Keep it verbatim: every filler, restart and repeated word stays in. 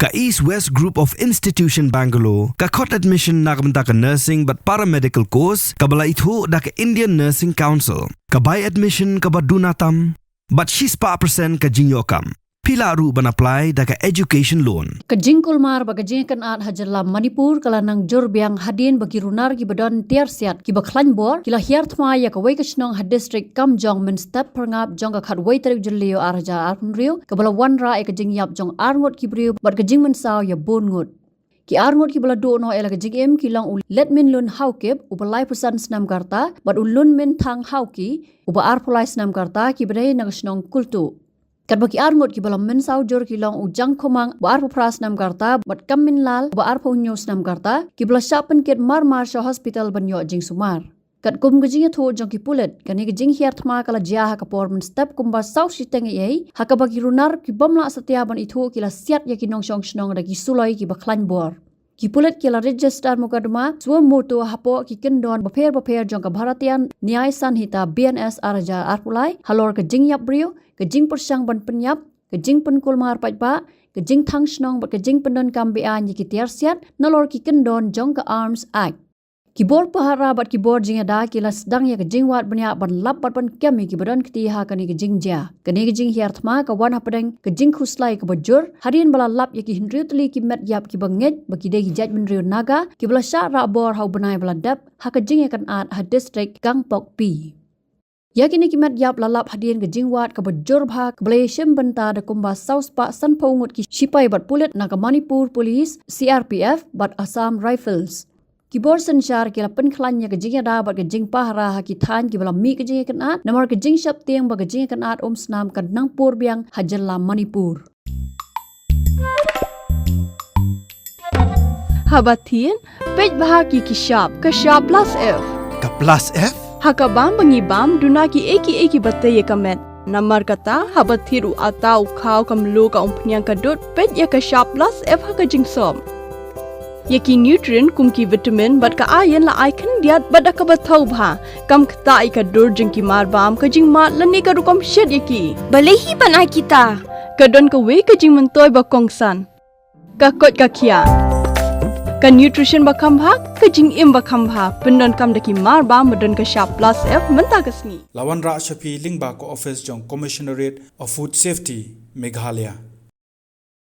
Ka East West Group of Institution Bangalore ka khot admission na ka bynta ka nursing bad paramedical course kaba la ithuh da ka Indian Nursing Council. Ka bai admission kaba duna tam bad shispah percent ka jingïoh kam. Phi lah ruh ban apply da ka education loan. Ka jingkulmar bad ka jingïakynad ha jylla Manipur ka la nang jur biang hadien ba ki runar kiba don tiar siat kiba khlaiñ bor ki la hiar thma ïa kawei ka shnong ha district Kamjong mynstep pyrngap jong ka khatwei tarik Jylliew ar hajar arphew hynriew, kaba la wanrah ïa ka jingïap jong arngut ki briew bad ka jingmynsaw ïa bun ngut. Ki arngut kiba la duh noh ïa la ka jingim ki long u Letminlun Haokip uba laiphew san snem ka rta bad u Lunminthang Haoki uba arphew lai snem ka rta, kiba dei na ka shnong Kultu. Katba ki arngut kiba la mynsaw jur ki long u Jangkhumang uba arphew phra snem ka rta bad Kamminlal uba arphew hynñiew snem ka rta, kiba la shah pynkit marmar sha hospital ban ïoh jingsumar. Katkum ka jingïathuh jong ki pulit, kane ka jinghiar thma ka la jia ha ka por mynstep kumba saw shiteng eiei, ha kaba ki runar ki bym lah satia ban ithuh ki la siat ïa ki nongshong shnong da ki suloi kiba khlaiñ bor. Ki pulit ki la register mukotduma suo moto hapoh ki kyndon bapher bapher jong ka Bharatiya Nyay Sanhita B N S ar hajar arphew lai halor ka jingïap briew, ka jingpyrshang ban pynïap, ka jingpynkulmar paidbah, ka jingthang shnong bad ka jingpyndonkam beaiñ ïa ki tiar siat nalor ki kyndon jong ka Arms Act. Ki bor pahara bad ki bor jingïada ki la sdang ïa ka jingwad bniah ban lap bad ban kem ïa kiba don kti ha kane ka jingjia. Kane ka jinghiar thma ka wan hapdeng ka jingkhuslai kaba jur hadien ba la lap ïa ki hynriew tylli ki met ïap kiba ngeit ba ki dei ki jaitbynriew Naga kiba la shah rah bor ha u bnai ba la dep ha ka jingïakynad ha district Kangpokpi. Ïa kine ki met ïap la lap hadien ka jingwad kaba jur bha kaba la ïashim bynta da kumba saw spah sanphew ngut ki shipai bad pulit na ka Manipur Police, C R P F bad Assam Rifles. Ki bor synshar ki la pynkhlaiñ ïa ka jingïada bad ka jingpahara ha ki thaiñ kiba la mih ka jingïakynad namar ka jingsheptieng ba ka jingïakynad umsnam kan nang pur biang ha jylla Manipur. Haba thied, peit bha ki ki shap, ka shap plus F. Ka plus F? Ha ka bam ba ngi bam, duna kiei kiei kiba tei ïa ka met. Namar kata, haba thied u atta, u khaw, ka mluh, ka umphniang, ka dud, peit ïa ka shap plus F ha ka jingsop. Ïa ki nutrient kum ki vitamin bad ka iron la ai khyndiat bad da kaba thaw bha. Kam ktah ïa ka dur jong ki marbam, ka jingmad lane ka rukom shet ïa ki. Balei hi ban ai kita? Ka don kawei ka jingmyntoi ba kongsan. Ka koit ka khiah. Ka nutrition ba kham bha, ka jingim ba kham bha. Pyndonkam da ki marbam ba don ka shap plus F mynta ka sngi. La wanrah sha phi lyngba ka office jong Commissionerate of Food Safety, Meghalaya.